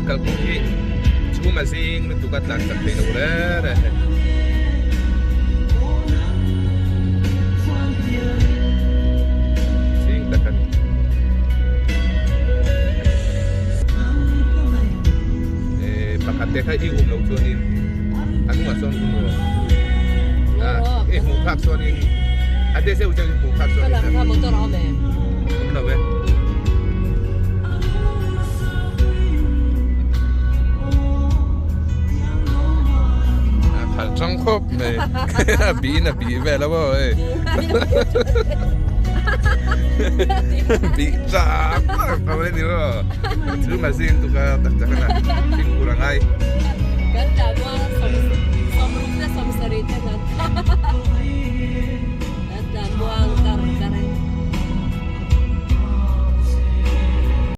Kalkawng hi chhum a zing lutuk a tlan chak theih loh reng reng hei. Zing tak a ni. Eh pakhat te kha i um lo chuanin a hnungah sawn um rawh. Ah i hmuh phak chuanin a te zeuh zeuh i hmuh phak chuanin. Ka lam kha motor a awm em? Awm lo e. A khalh tang khawp mai a biin a bih vel a maw hei bih chak chak a ni maw chu machine tuk a tak tak a na fimkhur a ngai. Kan tah rual sawm ruk te 70 te nan.